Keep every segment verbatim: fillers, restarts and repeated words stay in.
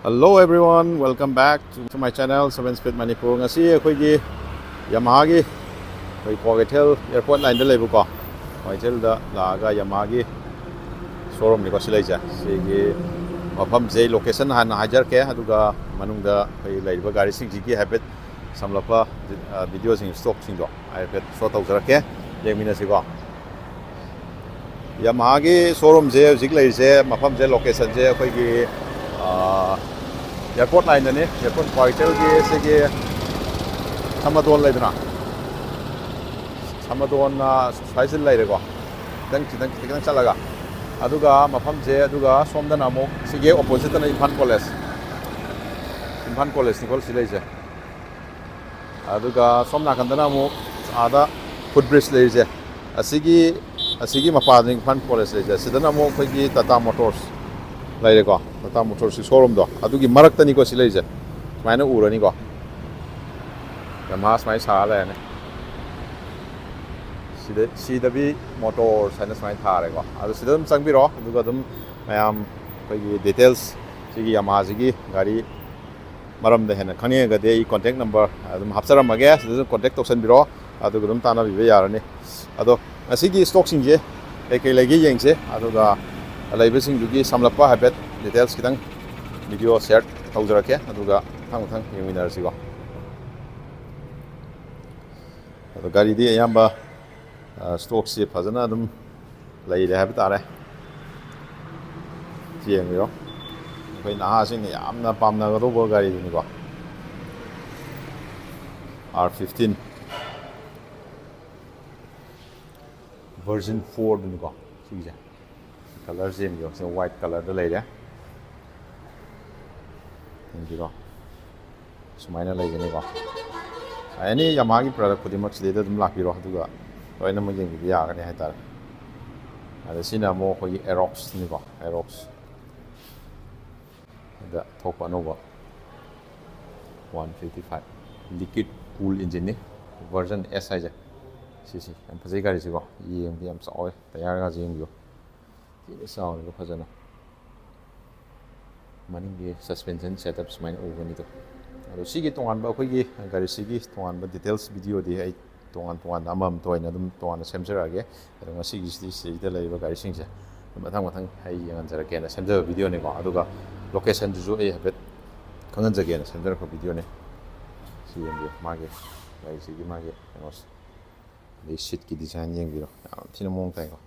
Hello everyone, welcome back to, to my channel, Seven Speed Manipur. ꯉꯁꯤ ꯑꯩꯈꯣꯏꯒꯤ ꯌꯥꯃꯥꯍꯥꯒꯤ ꯑꯩꯈꯣꯏ Kwakeithel airport ꯂꯥꯏꯟꯗ ꯂꯩꯕꯀꯣ, ꯀ꯭ꯋꯥꯀꯩꯊꯦꯜꯗ ꯂꯥꯛꯑꯒ ꯌꯥꯃꯥꯍꯥꯒꯤ ꯁꯣꯔꯨꯝꯅꯤꯀꯣ ꯁꯤ ꯂꯩꯁꯦ꯫ ꯁꯤꯒꯤ ꯃꯐꯝꯁꯦ, ꯂꯣꯀꯦꯁꯟ ꯍꯥꯟꯅ ꯍꯥꯏꯖꯔꯛꯀꯦ, ꯑꯗꯨꯒ ꯃꯅꯨꯡꯗ ꯑꯩꯈꯣꯏ ꯂꯩꯔꯤꯕ ꯒꯥꯔꯤꯁꯤꯡꯁꯤꯒꯤ ꯍꯥꯏꯐꯦꯠ ꯁꯝꯂꯞꯄ ꯚꯤꯗꯤꯑꯣꯁꯤꯡ, ꯁ꯭ꯇꯣꯛꯁꯤꯡꯗꯣ ꯍꯥꯏꯐꯦꯠ ꯁꯣ ꯇꯧꯖꯔꯛꯀꯦ, ꯌꯦꯡꯃꯤꯟꯅꯁꯤꯀꯣ꯫ ꯌꯥꯃꯥꯍꯥꯒꯤ ꯁꯣꯔꯨꯝꯁꯦ ꯍꯧꯖꯤꯛ ꯂꯩꯔꯤꯁꯦ, ꯃꯐꯝꯁꯦ, ꯂꯣꯀꯦꯁꯟꯁꯦ ꯑꯩꯈꯣꯏꯒꯤ ꯑꯦꯌꯔꯄꯣꯔꯠ ꯂꯥꯏꯟꯗꯅꯤ꯫ ꯑꯦꯌꯔꯄꯣꯔꯠ, ꯀ꯭ꯋꯥꯀꯩꯊꯦꯜꯒꯤ ꯁꯤꯒꯤ ꯁꯃꯗꯣꯟ ꯂꯩꯗꯅ, ꯁꯃꯗꯣꯟꯅ ꯁ꯭ꯋꯥꯏꯁꯤꯗ ꯂꯩꯔꯦꯀꯣ, ꯈꯤꯇꯪ ꯈꯤꯇꯪ ꯈꯤꯇꯪ ꯆꯠꯂꯒ꯫ ꯑꯗꯨꯒ ꯃꯐꯝꯁꯦ, ꯑꯗꯨꯒ ꯁꯣꯝꯗꯅ ꯑꯃꯨꯛ ꯁꯤꯒꯤ ꯑꯣꯄꯣꯖꯤꯠꯇꯅ ꯏꯝꯐꯥꯜ ꯀꯣꯂꯦꯖ, ꯏꯝꯐꯥꯜ ꯀꯣꯂꯦꯖꯅꯤꯀꯣ ꯁꯤ ꯂꯩꯁꯦ꯫ ꯑꯗꯨꯒ ꯁꯣꯝ ꯅꯥꯀꯟꯗꯅ ꯑꯃꯨꯛ ꯑꯥꯗ ꯐꯨꯠ ꯕ꯭ꯔꯤꯖ ꯂꯩꯔꯤꯁꯦ, ꯑꯁꯤꯒꯤ, ꯑꯁꯤꯒꯤ ꯃꯄꯥꯗꯅꯤ ꯏꯝꯐꯥꯜ ꯀꯣꯂꯦꯖ ꯂꯩꯔꯤꯁꯦ꯫ ꯑꯁꯤꯗꯅ ꯑꯃꯨꯛ ꯑꯩꯈꯣꯏꯒꯤ ꯇꯥꯇꯥ ꯃꯣꯇꯣꯔꯁ ꯂꯩꯔꯦꯀꯣ, ꯇꯥꯇꯥ ꯃꯣꯇꯣꯔꯁꯀꯤ ꯁꯣꯔꯨꯝꯗꯣ, ꯑꯗꯨꯒꯤ ꯃꯔꯛꯇꯅꯤꯀꯣ ꯁꯤ ꯂꯩꯔꯤꯁꯦ꯫ ꯁꯨꯃꯥꯏꯅ ꯎꯔꯅꯤꯀꯣ, ꯌꯥꯃꯥꯍꯥ ꯁꯨꯃꯥꯏꯅ ꯁꯥꯔ ꯂꯩꯔꯅꯤ꯫ ꯁꯤꯗ ꯁꯤ ꯗꯕ꯭ꯂꯤꯌꯨ ꯃꯣꯇꯣꯔꯁ ꯍꯥꯏꯅ ꯁꯨꯃꯥꯏꯅ ꯊꯥꯔꯦꯀꯣ꯫ ꯑꯗꯣ ꯁꯤꯗ ꯑꯗꯨꯝ ꯆꯪꯕꯤꯔꯣ, ꯑꯗꯨꯒ ꯑꯗꯨꯝ ꯃꯌꯥꯝ ꯑꯩꯈꯣꯏꯒꯤ ꯗꯤꯇꯦꯜꯁ, ꯁꯤꯒꯤ ꯌꯥꯃꯥꯍꯥꯁꯤꯒꯤ ꯒꯥꯔꯤ ꯃꯔꯝꯗ ꯍꯦꯟꯅ ꯈꯪꯅꯤꯡꯉꯒꯗꯤ ꯑꯩ ꯀꯣꯟꯇꯦꯛ ꯅꯝꯕꯔ ꯑꯗꯨꯝ ꯍꯥꯞꯆꯔꯝꯃꯒꯦ, ꯁꯤꯗ ꯑꯗꯨꯝ ꯀꯣꯟꯇꯦꯛ ꯇꯧꯁꯟꯕꯤꯔꯣ, ꯑꯗꯨꯒ ꯑꯗꯨꯝ ꯇꯥꯟꯅꯕꯤꯕ ꯌꯥꯔꯅꯤ꯫ ꯑꯗꯣ ꯉꯁꯤꯒꯤ ꯁ꯭ꯇꯣꯛꯁꯤꯡꯁꯦ ꯀꯩꯀꯩ ꯂꯩꯒꯦ ꯌꯦꯡꯁꯦ, ꯑꯗꯨꯒ ꯂꯩꯕꯁꯤꯡꯗꯨꯒꯤ ꯁꯝꯂꯞꯄ ꯍꯥꯏꯐꯦꯠ ꯗꯤꯇꯦꯜꯁ ꯈꯤꯇꯪ ꯚꯤꯗꯤꯑꯣ ꯁꯤꯌꯔ ꯇꯧꯖꯔꯛꯀꯦ, ꯑꯗꯨꯒ ꯃꯊꯪ ꯃꯊꯪ ꯌꯦꯡꯃꯤꯟꯅꯔꯁꯤꯀꯣ꯫ ꯑꯗꯣ ꯒꯥꯔꯤꯗꯤ ꯑꯌꯥꯝꯕ, ꯑ, ꯁ꯭ꯇꯣꯛꯁꯤ ꯐꯖꯅ ꯑꯗꯨꯝ ꯂꯩꯔꯦ ꯍꯥꯏꯕ ꯇꯥꯔꯦ꯫ ꯁꯤ ꯌꯦꯡꯕꯤꯔꯣ, ꯑꯩꯈꯣꯏ ꯅꯍꯥꯁꯤꯡꯅ ꯌꯥꯝꯅ ꯄꯥꯝꯅꯒꯗꯧꯕ ꯒꯥꯔꯤꯗꯨꯅꯤꯀꯣ, ꯑꯥꯔ ꯐꯤꯐꯇꯤꯟ ꯚꯔꯖꯟ ꯐꯣꯔꯗꯨꯅꯤꯀꯣ ꯁꯤꯒꯤꯁꯦ꯫ ꯀꯂꯔꯁꯦ ꯌꯦꯡꯕꯤꯌꯣ, ꯁꯤ ꯋꯥꯏꯠ ꯀꯂꯔꯗ ꯂꯩꯔꯦ꯫ ꯌꯦꯡꯕꯤꯔꯣ, ꯁꯨꯃꯥꯏꯅ ꯂꯩꯒꯅꯤꯀꯣ꯫ ꯑꯦꯅꯤ ꯌꯥꯃꯥꯍꯥꯒꯤ ꯄ꯭ꯔꯗꯛ ꯈꯨꯗꯤꯡꯃꯛ ꯁꯤꯗꯩꯗ ꯑꯗꯨꯝ ꯂꯥꯛꯄꯤꯔꯣ, ꯑꯗꯨꯒ ꯂꯣꯏꯅꯃꯛ ꯌꯦꯡꯕꯤꯕ ꯌꯥꯒꯅꯤ ꯍꯥꯏꯇꯥꯔꯦ꯫ ꯑꯗ ꯁꯤꯅ ꯑꯃꯨꯛ ꯑꯩꯈꯣꯏꯒꯤ ꯑꯦꯔꯣꯛꯁꯅꯤꯀꯣ, ꯑꯦꯔꯣꯛꯁ꯫ ꯑꯗ ꯊꯣꯛꯄ ꯑꯅꯧꯕ one fifty five liquid cool engine ꯅꯤ, ꯚꯔꯖꯟ ꯑꯦꯁ ꯍꯥꯏꯁꯦ꯫ ꯁꯤꯁꯤ ꯌꯥꯝ ꯐꯖꯩ ꯒꯥꯔꯤꯁꯤꯀꯣ, ꯌꯦꯡꯕꯗ ꯌꯥꯝ ꯆꯥꯎꯋꯦ, ꯇꯌꯥꯔꯒꯁꯦ ꯌꯦꯡꯕꯤꯌꯨ, ꯊꯤꯅ ꯆꯥꯎꯔꯦꯕ ꯐꯖꯅ꯫ ꯃꯅꯤꯡꯒꯤ suspension setup ꯁꯨꯃꯥꯏꯅ ꯎꯒꯅꯤꯗꯣ꯫ ꯑꯗꯣ ꯁꯤꯒꯤ ꯇꯣꯉꯥꯟꯕ, ꯑꯩꯈꯣꯏꯒꯤ ꯒꯥꯔꯤꯁꯤꯒꯤ ꯇꯣꯉꯥꯟꯕ details video ꯗꯤ ꯑꯩ ꯇꯣꯉꯥꯟ ꯇꯣꯉꯥꯟꯅ ꯑꯃꯃꯝꯇ ꯑꯣꯏꯅ ꯑꯗꯨꯝ ꯇꯣꯉꯥꯟꯅ ꯁꯦꯝꯖꯔꯛꯑꯒꯦ꯫ ꯑꯗꯣ ꯉꯁꯤꯒꯤꯁꯤꯗꯤ ꯁꯤꯗꯩꯗ ꯂꯩꯔꯤꯕ ꯒꯥꯔꯤꯁꯤꯡꯁꯦ ꯃꯊꯪ ꯃꯊꯪ ꯑꯩ ꯌꯦꯡꯍꯟꯖꯔꯛꯀꯦꯅ ꯁꯦꯝꯖꯕ video ꯅꯤꯀꯣ꯫ ꯑꯗꯨꯒ location ꯗꯨꯁꯨ ꯑꯩ ꯍꯥꯏꯐꯦꯠ ꯈꯪꯍꯟꯖꯒꯦꯅ ꯁꯦꯝꯖꯔꯛꯄ video ꯅꯤ꯫ ꯁꯤ ꯌꯦꯡꯕꯤꯌꯨ, ꯃꯥꯒꯤ ꯒꯥꯔꯤꯁꯤꯒꯤ ꯃꯥꯒꯤ ꯀꯩꯅꯣꯁꯦ꯫ ꯑꯗꯩ seat ꯀꯤ design ꯌꯦꯡꯕꯤꯔꯣ, ꯌꯥꯝ ꯊꯤꯅ ꯃꯑꯣꯡ ꯇꯥꯏꯀꯣ꯫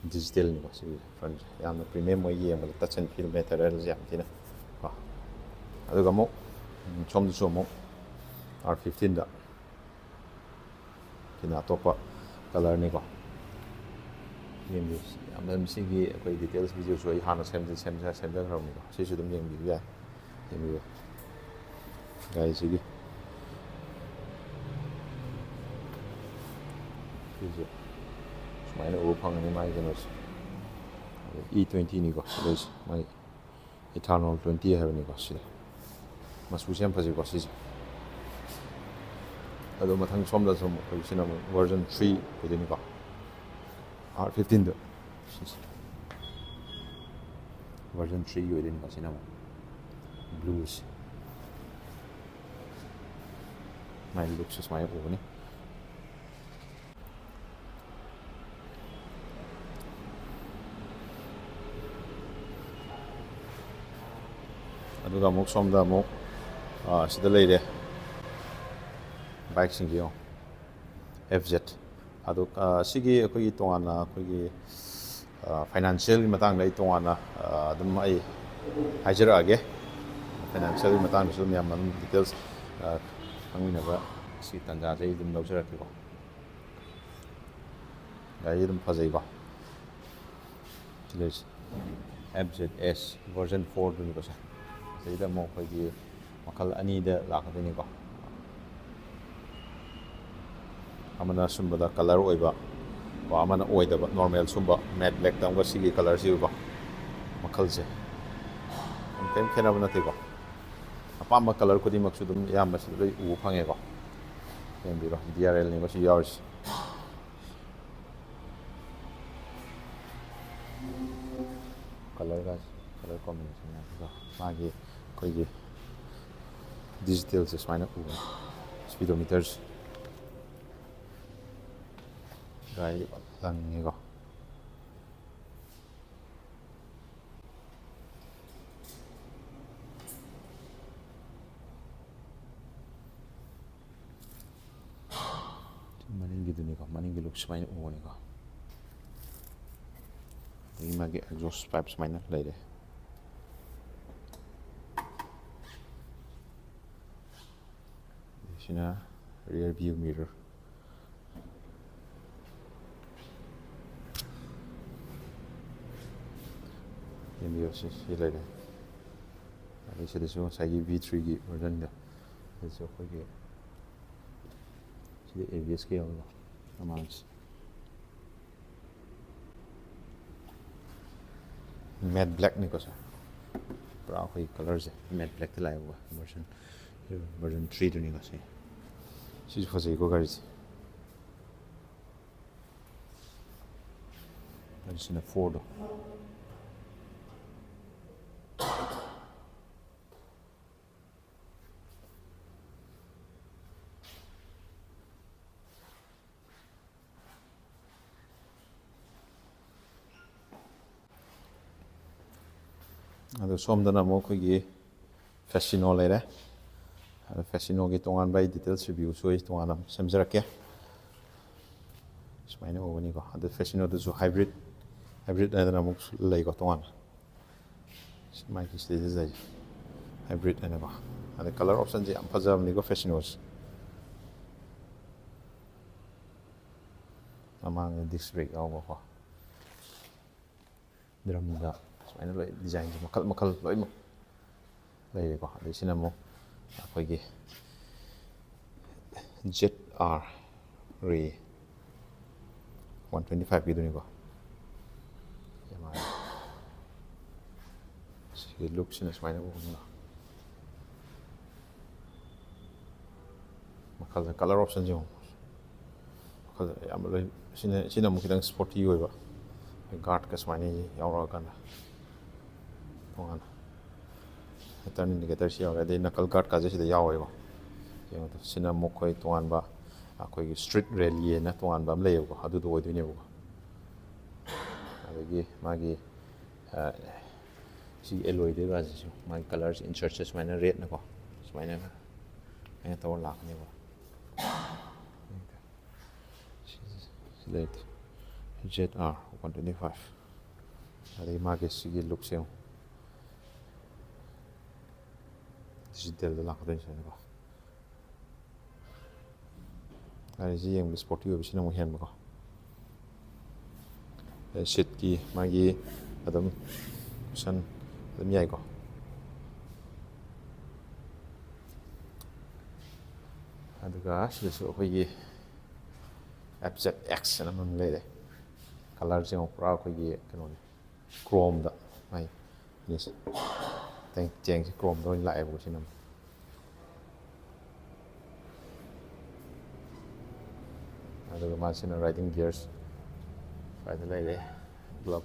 Digital ꯅꯤꯀꯣ ꯁꯤꯒꯤ front ꯁꯦ꯫ ꯌꯥꯝꯅ premium ꯑꯣꯏ ꯌꯦꯡꯕꯗ, touch and feel material ꯁꯦ ꯌꯥꯝ ꯊꯤꯅ ꯀꯣ꯫ ꯑꯗꯨꯒ ꯑꯃꯨꯛ, ꯎꯝ, ꯁꯣꯝꯗꯁꯨ ꯑꯃꯨꯛ R fifteen ꯗ ꯁꯤꯅ ꯑꯇꯣꯞꯄ colour ꯅꯤꯀꯣ꯫ ꯌꯦꯡꯕꯤꯌꯨ, ꯌꯥꯝꯅ ꯁꯤꯒꯤ ꯑꯩꯈꯣꯏ details video ꯁꯨ ꯑꯩ ꯍꯥꯟꯅ ꯁꯦꯝꯖ-, ꯁꯦꯝꯖ-, ꯁꯦꯝꯖꯈ꯭ꯔꯕꯅꯤꯀꯣ꯫ ꯁꯤꯁꯨ ꯑꯗꯨꯝ ꯌꯦꯡꯕꯤꯕ ꯌꯥꯏ꯫ ꯌꯦꯡꯕꯤꯌꯨ꯫ ꯒꯥꯔꯤꯁꯤꯒꯤ ꯁꯤꯁꯦ ꯁꯨꯃꯥꯏꯅ ꯎꯕ ꯐꯪꯒꯅꯤ, ꯃꯥꯒꯤ ꯀꯩꯅꯣꯁꯦ꯫ E twenty ꯅꯤꯀꯣ ꯁꯤꯗꯩꯁꯦ, ꯃꯥꯒꯤ ethanol twenty ꯍꯥꯏꯕꯅꯤꯀꯣ ꯁꯤꯗ꯫ ꯃꯆꯨꯁꯦ ꯌꯥꯝ ꯐꯖꯩꯀꯣ ꯁꯤꯁꯦ꯫ ꯑꯗꯣ ꯃꯊꯪ ꯁꯣꯝꯗꯁꯨ ꯑꯃꯨꯛ ꯑꯩꯈꯣꯏꯒꯤꯁꯤꯅ ꯑꯃꯨꯛ version three ꯑꯣꯏꯗꯣꯏꯅꯤꯀꯣ꯫ R fifteen ꯗ ꯁꯤꯁꯦ version three ꯑꯣꯏꯗꯣꯏꯅꯤꯀꯣ꯫ ꯁꯤꯅ ꯑꯃꯨꯛ blue ꯁꯦ꯫ ꯃꯥꯏ look ꯁꯦ ꯁꯨꯃꯥꯏꯅ ꯎꯒꯅꯤ꯫ ꯑꯗꯨꯒ ꯑꯃꯨꯛ ꯁꯣꯝꯗ ꯑꯃꯨꯛ, ꯑ, ꯁꯤꯗ ꯂꯩꯔꯦ bike ꯁꯤꯡꯁꯦ ꯌꯦꯡꯉꯣ꯫ F Z꯫ ꯑꯗꯣ, ꯑ, ꯁꯤꯒꯤ ꯑꯩꯈꯣꯏꯒꯤ ꯇꯣꯉꯥꯟꯅ ꯑꯩꯈꯣꯏꯒꯤ, ꯑ, financial ꯒꯤ ꯃꯇꯥꯡꯗ ꯑꯩ ꯇꯣꯉꯥꯟꯅ, ꯑ, ꯑꯗꯨꯝ ꯑꯩ ꯍꯥꯏꯖꯔꯛꯑꯒꯦ꯫ Financial ꯒꯤ ꯃꯇꯥꯡꯗꯁꯨ ꯑꯗꯨꯝ ꯌꯥꯝ ꯑꯗꯨꯝ details, ꯑ, ꯈꯪꯃꯤꯟꯅꯕ ꯁꯤ ꯇꯥꯟꯖꯥꯁꯦ ꯑꯩ ꯑꯗꯨꯝ ꯂꯧꯖꯔꯛꯀꯦꯀꯣ꯫ ꯒꯥꯔꯤ ꯑꯗꯨꯝ ꯐꯖꯩꯀꯣ꯫ ꯁꯤ ꯂꯩꯔꯤꯁꯦ F Z S version four ꯗꯨꯅꯤꯀꯣ ꯁꯦ꯫ ꯁꯤꯗꯩꯗ ꯑꯃꯨꯛ ꯑꯩꯈꯣꯏꯒꯤ ꯃꯈꯜ ꯑꯅꯤꯗ ꯂꯥꯛꯀꯗꯣꯏꯅꯤꯀꯣ꯫ ꯑꯃꯅ ꯁꯨꯝꯕꯗ colour ꯑꯣꯏꯕ, ꯀꯣ, ꯑꯃꯅ ꯑꯣꯏꯗꯕ, normal ꯁꯨꯝꯕ matte black ꯇ ꯑꯃꯒ ꯁꯤꯒꯤ colour ꯁꯤꯒꯀꯣ꯫ ꯃꯈꯜꯁꯦ ꯌꯥꯝ ꯀꯔꯤꯝ ꯈꯦꯠꯅꯕ ꯅꯠꯇꯦꯀꯣ꯫ ꯑꯄꯥꯝꯕ colour ꯈꯨꯗꯤꯡꯃꯛꯁꯨ ꯑꯗꯨꯝ ꯑꯌꯥꯝꯕ ꯁꯤꯗ ꯂꯣꯏ ꯎꯕ ꯐꯪꯉꯦꯀꯣ꯫ ꯌꯦꯡꯕꯤꯔꯣ, D R L ꯅꯤꯀꯣ ꯁꯤ ꯌꯥꯎꯔꯤꯁꯦ꯫ ꯀꯂꯔ ꯀꯣꯝꯕꯤꯅꯦꯁꯟ ꯌꯥꯝ ꯐꯖꯕ꯫ ꯃꯥꯒꯤ ꯑꯩꯈꯣꯏꯒꯤ ꯗꯤꯖꯤꯇꯦꯜꯁꯦ ꯁꯨꯃꯥꯏꯅ ꯎꯕ, ꯁ꯭ꯄꯤꯗꯣꯃꯤꯇꯔꯁꯦ꯫ ꯒꯥꯔꯤ ꯂꯪꯉꯤꯀꯣ꯫ ꯁꯤ ꯃꯅꯤꯡꯒꯤꯗꯨꯅꯤꯀꯣ, ꯃꯅꯤꯡꯒꯤ ꯂꯨꯛ ꯁꯨꯃꯥꯏꯅ ꯎꯕꯅꯤꯀꯣ꯫ ꯑꯗꯒꯤ ꯃꯥꯒꯤ ꯑꯦꯛꯖꯣꯁ ꯄꯥꯏꯞ ꯁꯨꯃꯥꯏꯅ ꯂꯩꯔꯦ꯫ ꯁꯤꯅ rear view mirror꯫ ꯌꯦꯡꯕꯤꯌꯣ, ꯁꯤ, ꯁꯤ ꯂꯩꯔꯦ꯫ ꯑꯗꯩ ꯁꯤꯗꯁꯨ ꯉꯁꯥꯏꯒꯤ V three ꯒꯤ version ꯗꯣ, ꯁꯤꯗꯁꯨ ꯑꯩꯈꯣꯏꯒꯤ, ꯁꯤꯗ A B S ꯀ ꯌꯥꯎꯔꯤꯕ ꯃꯃꯥꯡꯁꯦ꯫ Matte black ꯅꯤꯀꯣ ꯁꯦ꯫ ꯄꯨꯔꯥ ꯑꯩꯈꯣꯏ ꯀꯂꯔꯁꯦ matte black ꯇ ꯂꯥꯛꯑꯦꯕꯀꯣ, version, version three ꯗꯨꯅꯤꯀꯣ ꯁꯤ꯫ ꯁꯤꯁꯨ ꯐꯖꯩꯀꯣ ꯒꯥꯔꯤꯁꯦ꯫ ꯑꯗꯨꯁꯤꯅ four ꯗꯣ꯫ ꯑꯗꯣ ꯁꯣꯝꯗꯅ ꯑꯃꯨꯛ ꯑꯩꯈꯣꯏꯒꯤ Facino ꯂꯩꯔꯦ꯫ ꯑꯗꯣ Facino ꯒꯤ ꯇꯣꯉꯥꯟꯕ ꯑꯩ details review ꯁꯨ ꯑꯩ ꯇꯣꯉꯥꯟꯅ ꯑꯃꯨꯛ ꯁꯦꯝꯖꯔꯛꯀꯦ꯫ ꯁꯨꯃꯥꯏꯅ ꯎꯒꯅꯤꯀꯣ꯫ ꯑꯗꯣ Facino ꯗꯨꯁꯨ hybrid, hybrid ꯍꯥꯏꯗꯅ ꯑꯃꯨꯛ ꯂꯩꯀꯣ ꯇꯣꯉꯥꯟꯅ꯫ ꯃꯥꯒꯤ ꯁꯤꯗꯩꯁꯤꯗ ꯂꯩ, hybrid ꯍꯥꯏꯅꯀꯣ꯫ ꯑꯗꯩ colour option ꯁꯦ ꯌꯥꯝ ꯐꯖꯕꯅꯤꯀꯣ Facino ꯁꯦ꯫ ꯃꯃꯥꯡꯗ disc brake ꯌꯥꯎꯕꯀꯣ꯫ Drum ꯗ ꯁꯨꯃꯥꯏꯅ ꯂꯣꯏ design ꯁꯦ ꯃꯈꯜ ꯃꯈꯜ ꯂꯣꯏꯅꯃꯛ ꯂꯩꯔꯦꯀꯣ꯫ ꯑꯗꯩ ꯁꯤꯅ ꯑꯃꯨꯛ ꯑꯩꯈꯣꯏꯒꯤ Z R ray one twenty five ꯀꯤꯗꯨꯅꯤꯀꯣ꯫ ꯁꯤꯒꯤ ꯂꯨꯛꯁꯤꯅ ꯁꯨꯃꯥꯏꯅ ꯎꯕꯅꯤꯅ ꯃꯈꯜ, colour option ꯁꯦ ꯌꯦꯡꯉꯣ꯫ ꯃꯈꯜ ꯑꯌꯥꯝꯕ ꯂꯣꯏ꯫ ꯁꯤꯅ, ꯁꯤꯅ ꯑꯃꯨꯛ ꯈꯤꯇꯪ sporty ꯑꯣꯏꯕ꯫ Guard ꯀ ꯁꯨꯃꯥꯏꯅ ꯌꯥꯎꯔꯛꯑꯀꯥꯟꯗ꯫ ꯇꯣꯉꯥꯟꯅ ꯇꯔꯟ ꯏꯟꯗꯤꯀꯦꯇꯔꯁꯤ ꯌꯥꯎꯔꯦ, ꯑꯗꯩ ꯅꯀꯜ ꯒꯥꯔꯗꯀꯥꯁꯦ ꯁꯤꯗ ꯌꯥꯎꯋꯦꯕ꯫ ꯌꯦꯡꯉꯣ, ꯁꯤꯅ ꯑꯃꯨꯛ ꯑꯩꯈꯣꯏ ꯇꯣꯉꯥꯟꯕ, ꯑꯩꯈꯣꯏꯒꯤ ꯁ꯭ꯇ꯭ꯔꯤꯠ ꯔꯦꯂꯤ ꯍꯥꯏꯅ ꯇꯣꯉꯥꯟꯕ ꯑꯃ ꯂꯩꯌꯦꯕꯀꯣ, ꯑꯗꯨꯗꯣ ꯑꯣꯏꯗꯣꯏꯅꯦꯕꯀꯣ꯫ ꯑꯗꯒꯤ ꯃꯥꯒꯤ, ꯑ, ꯁꯤ ꯑꯦꯂꯣꯏꯗꯣꯏꯕ, ꯑꯁꯤꯁꯨ ꯃꯥꯒꯤ ꯀꯂꯔꯁꯦ ꯏꯟꯁꯔꯠꯁꯦ ꯁꯨꯃꯥꯏꯅ ꯔꯦꯠꯅꯀꯣ, ꯁꯨꯃꯥꯏꯅ, ꯁꯨꯃꯥꯏꯅ ꯇꯧꯔ ꯂꯥꯛꯀꯅꯦꯕ꯫ ꯁꯤ ꯂꯩꯇꯦ, Z R one twenty five. ꯑꯗꯒꯤ ꯃꯥꯒꯤ ꯁꯤꯒꯤ ꯂꯨꯛꯁꯦ ꯌꯦꯡꯉꯨ, ꯗꯤꯖꯤꯇꯦꯜꯗ ꯂꯥꯛꯀꯗꯣꯏꯅꯤ ꯁꯤꯅꯀꯣ꯫ ꯒꯥꯔꯤꯁꯤ ꯌꯦꯡꯕꯗ ꯁ꯭ꯄꯣꯔꯇꯤ ꯑꯣꯏꯕꯁꯤꯅ ꯑꯃꯨꯛ ꯍꯦꯟꯕꯀꯣ꯫ ꯑꯗꯩ ꯁꯤꯠꯀꯤ ꯃꯥꯒꯤ ꯑꯗꯨꯝ ꯀꯨꯁꯟ ꯑꯗꯨꯝ ꯌꯥꯏꯀꯣ꯫ ꯑꯗꯨꯒ ꯁꯤꯗꯁꯨ ꯑꯩꯈꯣꯏꯒꯤ ꯑꯦꯞ ꯖꯦꯠ ꯑꯦꯛꯁ ꯑꯅ ꯑꯃ ꯂꯩꯔꯦ꯫ ꯀꯂꯔꯁꯦ ꯑꯃꯨꯛ ꯄꯨꯔꯥ ꯑꯩꯈꯣꯏꯒꯤ ꯀꯩꯅꯣꯅꯤ, ꯀ꯭ꯔꯣꯝꯗ ꯃꯥꯏ ꯐꯤꯅꯤꯁ꯫ ꯆꯦꯡ-, ꯆꯦꯡꯁꯦ ꯀ꯭ꯔꯣꯝꯗ ꯑꯣꯏꯅ ꯂꯥꯛꯑꯦꯕꯀꯣ ꯁꯤꯅ ꯑꯃꯨꯛ꯫ ꯑꯗꯨꯒ ꯃꯥꯁꯤꯅ ꯔꯥꯏꯗꯤꯡ ꯒꯤꯌꯔꯁ ꯁ꯭ꯋꯥꯏꯗ ꯂꯩꯔꯦ꯫ ꯒ꯭ꯂꯣꯞ,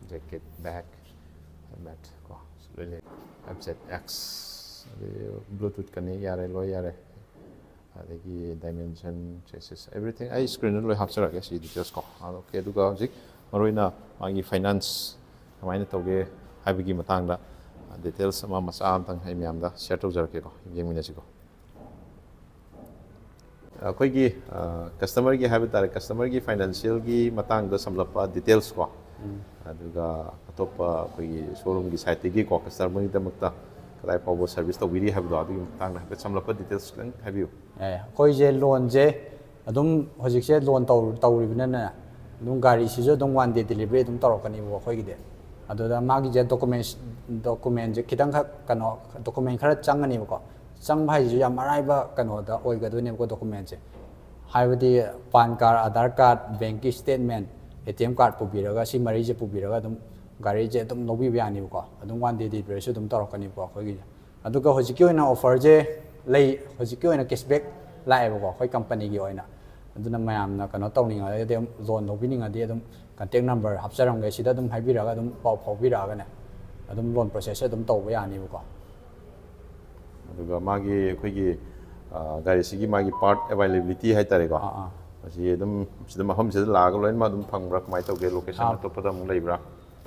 ꯖꯦꯀꯦꯠ, ꯕꯦꯛ, ꯍꯦꯜꯃꯦꯠ ꯀꯣ, ꯁꯤ ꯂꯣꯏ ꯂꯩꯔꯦ꯫ ꯑꯦꯞ ꯖꯦꯠ ꯑꯦꯛꯁ, ꯑꯗꯩ ꯕ꯭ꯂꯨꯇꯨꯠꯀꯅꯤ, ꯌꯥꯔꯦ, ꯂꯣꯏ ꯌꯥꯔꯦ꯫ ꯑꯗꯒꯤ ꯗꯥꯏꯃꯦꯟꯁꯟ, ꯆꯦꯁꯤꯁ, ꯑꯦꯕ꯭ꯔꯤꯊꯤꯡ ꯑꯩ ꯁ꯭ꯀ꯭ꯔꯤꯟꯗ ꯂꯣꯏ ꯍꯥꯞꯆꯔꯛꯑꯒꯦ ꯁꯤ ꯗꯤꯇꯦꯜꯁ ꯀꯣ꯫ ꯑꯣꯀꯦ, ꯑꯗꯨꯒ ꯍꯧꯖꯤꯛ ꯃꯔꯨꯑꯣꯏꯅ ꯃꯥꯒꯤ ꯐꯥꯏꯅꯥꯟꯁ ꯀꯃꯥꯏꯅ ꯇꯧꯒꯦ ꯍꯥꯏꯕꯒꯤ ꯃꯇꯥꯡꯗ ꯗꯤꯇꯦꯜꯁ ꯑꯃ ꯃꯆꯥ ꯑꯃꯇꯪ ꯑꯩ ꯃꯌꯥꯝꯗ ꯁꯤꯌꯔ ꯇꯧꯖꯔꯛꯀꯦꯀꯣ, ꯌꯦꯡꯃꯤꯟꯅꯁꯤꯀꯣ꯫ ꯑꯩꯈꯣꯏꯒꯤ, ꯑ, ꯀꯁꯇꯃꯔꯒꯤ ꯍꯥꯏꯕ ꯇꯥꯔꯦ, ꯀꯁꯇꯃꯔꯒꯤ ꯐꯥꯏꯅꯥꯟꯁꯤꯌꯦꯜꯒꯤ ꯃꯇꯥꯡꯗ ꯁꯝꯂꯞꯄ ꯗꯤꯇꯦꯜꯁ ꯀꯣ, ꯑꯗꯨꯒ ꯑꯇꯣꯞꯄ ꯑꯩꯈꯣꯏꯒꯤ ꯁꯣꯔꯨꯝꯒꯤ ꯁꯥꯏꯠꯇꯒꯤꯀꯣ, ꯀꯁꯇꯃꯔꯒꯤꯗꯃꯛꯇ ꯀꯗꯥꯏ ꯐꯥꯎꯕ ꯁꯔꯚꯤꯁ ꯇꯧꯕꯤꯔꯤ ꯍꯥꯏꯕꯗꯣ, ꯑꯗꯨꯒꯤ ꯃꯇꯥꯡꯗ ꯍꯥꯏꯐꯦꯠ ꯁꯝꯂꯞꯄ ꯗꯤꯇꯦꯜꯁ ꯈꯤꯇꯪ ꯍꯥꯏꯕꯤꯌꯨ꯫ ꯑꯦ, ꯑꯩꯈꯣꯏꯁꯦ ꯂꯣꯟꯁꯦ ꯑꯗꯨꯝ ꯍꯧꯖꯤꯛꯁꯦ ꯂꯣꯟ ꯇꯧ-, ꯇꯧꯔꯤꯕꯅꯤꯅ ꯑꯗꯨꯝ ꯒꯥꯔꯤꯁꯤꯁꯨ ꯑꯗꯨꯝ ꯋꯥꯟ ꯗꯦ ꯗꯤꯂꯤꯚꯔꯤ ꯑꯗꯨꯝ ꯇꯧꯔꯛꯀꯅꯤꯕꯀꯣ ꯑꯩꯈꯣꯏꯒꯤꯗꯤ꯫ ꯑꯗꯨꯗ ꯃꯥꯒꯤꯁꯦ ꯗꯣꯀꯨꯃꯦꯟꯁ-, ꯗꯣꯀꯨꯃꯦꯟꯁꯦ ꯈꯤꯇꯪꯈꯛ ꯀꯩꯅꯣ, ꯗꯣꯀꯨꯃꯦꯟ ꯈꯔ ꯆꯪꯒꯅꯦꯕꯀꯣ꯫ ꯆꯪꯕ ꯍꯥꯏꯁꯤꯁꯨ ꯌꯥꯝ ꯑꯔꯥꯏꯕ ꯀꯩꯅꯣꯗ ꯑꯣꯏꯒꯗꯣꯏꯅꯦꯕꯀꯣ ꯗꯣꯀꯨꯃꯦꯟꯁꯦ꯫ ꯍꯥꯏꯕꯗꯤ ꯄꯥꯟ ꯀꯥꯔꯗ, ꯑꯙꯥꯔ ꯀꯥꯔꯗ, ꯕꯦꯡꯀꯤ statement, A T M card ꯄꯨꯕꯤꯔꯒ, ꯁꯤ ꯃꯔꯤꯁꯦ ꯄꯨꯕꯤꯔꯒ ꯑꯗꯨꯝ ꯒꯥꯔꯤꯁꯦ ꯑꯗꯨꯝ ꯂꯧꯕꯤꯕ ꯌꯥꯅꯤꯕꯀꯣ꯫ ꯑꯗꯨꯝ ꯋꯥꯟ ꯗꯦ ꯗꯤꯂꯤꯚꯔꯤꯁꯨ ꯑꯗꯨꯝ ꯇꯧꯔꯛꯀꯅꯤꯕꯀꯣ ꯑꯩꯈꯣꯏꯒꯤꯁꯦ꯫ ꯑꯗꯨꯒ ꯍꯧꯖꯤꯛꯀꯤ ꯑꯣꯏꯅ ꯑꯣꯐꯔꯁꯦ ꯂꯩ, ꯍꯧꯖꯤꯛꯀꯤ ꯑꯣꯏꯅ ꯀꯦꯁꯕꯦꯛ ꯂꯥꯛꯑꯦꯕꯀꯣ ꯑꯩꯈꯣꯏ ꯀꯝꯄꯅꯤꯒꯤ ꯑꯣꯏꯅ꯫ ꯑꯗꯨꯅ ꯃꯌꯥꯝꯅ ꯀꯩꯅꯣ ꯇꯧꯅꯤꯡꯉꯒꯗꯤ ꯑꯗꯨꯝ ꯂꯣꯟ ꯂꯧꯕꯤꯅꯤꯡꯉꯗꯤ ꯑꯗꯨꯝ ꯀꯟꯇꯦꯛ ꯅꯝꯕꯔ ꯍꯥꯞꯆꯔꯝꯒꯦ, ꯁꯤꯗ ꯑꯗꯨꯝ ꯍꯥꯏꯕꯤꯔꯛꯑꯒ ꯑꯗꯨꯝ ꯄꯥꯎ ꯐꯥꯎꯕꯤꯔꯛꯑꯒꯅꯦ, ꯑꯗꯨꯝ ꯂꯣꯟ ꯄ꯭ꯔꯣꯁꯦꯁꯁꯦ ꯑꯗꯨꯝ ꯇꯧꯕ ꯌꯥꯅꯤꯕꯀꯣ꯫ ꯑꯗꯨꯒ ꯃꯥꯒꯤ ꯑꯩꯈꯣꯏꯒꯤ ꯒꯥꯔꯤꯁꯤꯒꯤ ꯃꯥꯒꯤ ꯄꯥꯔꯠ ꯑꯦꯕꯥꯏꯂꯦꯕꯤꯂꯤꯇꯤ ꯍꯥꯏꯇꯥꯔꯦꯀꯣ꯫ ꯑꯥ, ꯑꯥ. ꯃꯁꯤ ꯑꯗꯨꯝ ꯁꯤꯗ ꯃꯐꯝꯁꯤꯗ ꯂꯥꯛꯑꯒ ꯂꯣꯏꯅꯃꯛ ꯑꯗꯨꯝ ꯐꯪꯕ꯭ꯔꯥ, ꯀꯃꯥꯏꯅ ꯇꯧꯒꯦ? ꯂꯣꯀꯦꯁꯟ ꯑꯥ. ꯑꯇꯣꯞꯄꯗ ꯑꯃꯨꯛ ꯂꯩꯕ꯭ꯔꯥ?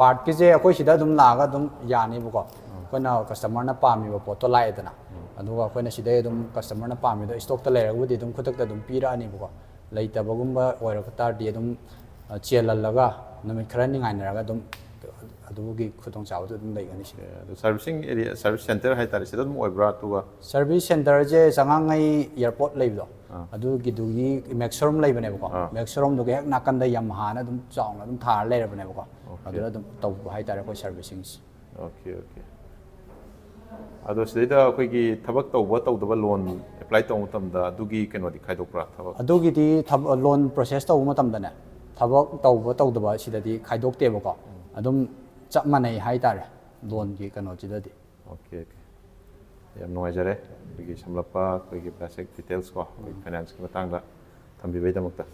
ꯄꯥꯔꯠꯀꯤꯁꯦ ꯑꯩꯈꯣꯏ ꯁꯤꯗ ꯑꯗꯨꯝ ꯂꯥꯛꯑꯒ ꯑꯗꯨꯝ ꯌꯥꯅꯤꯕꯀꯣ꯫ ꯑꯩꯈꯣꯏꯅ ꯀꯁꯇꯃꯔꯅ ꯄꯥꯝꯃꯤꯕ ꯄꯣꯠꯇꯣ ꯂꯥꯛꯑꯦꯗꯅ, ꯑꯗꯨꯒ ꯑꯩꯈꯣꯏꯅ ꯁꯤꯗꯩ ꯑꯗꯨꯝ ꯀꯁꯇꯃꯔꯅ ꯄꯥꯝꯃꯤꯗꯣ ꯏꯁꯇꯣꯛꯇ ꯂꯩꯔꯒꯕꯨꯗꯤ ꯑꯗꯨꯝ ꯈꯨꯗꯛꯇ ꯑꯗꯨꯝ ꯄꯤꯔꯛꯑꯅꯤꯕꯀꯣ꯫ ꯂꯩꯇꯕꯒꯨꯝꯕ ꯑꯣꯏꯔꯛ ꯇꯥꯔꯗꯤ ꯑꯗꯨꯝ ꯆꯦꯜꯍꯜꯂꯒ ꯅꯨꯃꯤꯠ ꯈꯔꯅꯤ ꯉꯥꯏꯅꯔꯒ ꯑꯗꯨꯝ ꯑꯗꯨꯒꯤ ꯈꯨꯗꯣꯡꯆꯥꯕꯗꯨ ꯑꯗꯨꯝ ꯂꯩꯒꯅꯤ ꯁꯤꯗ꯫ ꯑꯗꯨ ꯁꯥꯔꯚꯤꯁꯤꯡ ꯑꯦꯔꯤꯌꯥ, ꯁꯥꯔꯚꯤꯁ ꯁꯦꯟꯇꯔ ꯍꯥꯏꯇꯥꯔꯦ, ꯁꯤꯗ ꯑꯗꯨꯝ ꯑꯣꯏꯕ꯭ꯔꯥ? ꯑꯗꯨꯒ ꯁꯥꯔꯚꯤꯁ ꯁꯦꯟꯇꯔꯁꯦ ꯆꯉꯥꯡꯉꯩ ꯑꯦꯌꯥꯔꯄꯣꯔꯠ ꯂꯩꯕꯗꯣ, ꯑꯥ. ꯑꯗꯨꯒꯤꯗꯨꯒꯤ ꯃꯦꯛ ꯁꯣꯔꯨꯝ ꯂꯩꯕꯅꯦꯕꯀꯣ꯫ ꯑꯥ. ꯃꯦꯛ ꯁꯣꯔꯨꯝꯗꯨꯒꯤ ꯍꯦꯛ ꯅꯥꯀꯟꯗ ꯌꯥꯝ ꯍꯥꯟꯅ ꯑꯗꯨꯝ ꯆꯥꯎꯅ ꯑꯗꯨꯝ ꯊꯥꯔ ꯂꯩꯔꯕꯅꯦꯕꯀꯣ꯫ ꯑꯣꯀꯦ. ꯑꯗꯨꯗ ꯑꯗꯨꯝ ꯇꯧꯕ ꯍꯥꯏꯇꯥꯔꯦ ꯑꯩꯈꯣꯏ ꯁꯥꯔꯚꯤꯁꯤꯡꯁꯦ꯫ Okay, okay. ꯑꯗꯣ ꯁꯤꯗꯩꯗ ꯑꯩꯈꯣꯏꯒꯤ ꯊꯕꯛ ꯇꯧꯕ ꯇꯧꯗꯕ ꯂꯣꯟ ꯑꯦꯄ꯭ꯂꯥꯏ ꯇꯧꯕ ꯃꯇꯝꯗ ꯑꯗꯨꯒꯤ ꯀꯩꯅꯣꯗꯤ ꯈꯥꯏꯗꯣꯛꯄ꯭ꯔꯥ? ꯊꯕꯛ ꯑꯗꯨꯒꯤꯗꯤ ꯊꯕ- ꯂꯣꯟ ꯄ꯭ꯔꯣꯁꯦꯁ ꯇꯧꯕ ꯃꯇꯝꯗꯅꯦ, ꯊꯕꯛ ꯇꯧꯕ ꯇꯧꯗꯕ ꯁꯤꯗꯗꯤ ꯈꯥꯏꯗꯣꯛꯇꯦꯕꯀꯣ꯫ ꯑꯗꯨꯝ ꯆꯞ ꯃꯥꯟꯅꯩ ꯍꯥꯏꯇꯥꯔꯦ, ꯂꯣꯟꯒꯤ ꯀꯩꯅꯣꯁꯤꯗꯗꯤ꯫ Okay, okay. ꯌꯥꯝ ꯅꯨꯡꯉꯥꯏꯖꯔꯦ ꯑꯩꯈꯣꯏꯒꯤ ꯁꯝꯂꯞꯄ ꯑꯩꯈꯣꯏꯒꯤ ꯕꯦꯁꯤꯛ ꯗꯤꯇꯦꯜꯁ ꯀꯣ, ꯑꯩꯈꯣꯏꯒꯤ ꯐꯥꯏꯅꯥꯟꯁꯀꯤ ꯃꯇꯥꯡꯗ ꯊꯝꯕꯤꯕꯒꯤꯗꯃꯛꯇ꯫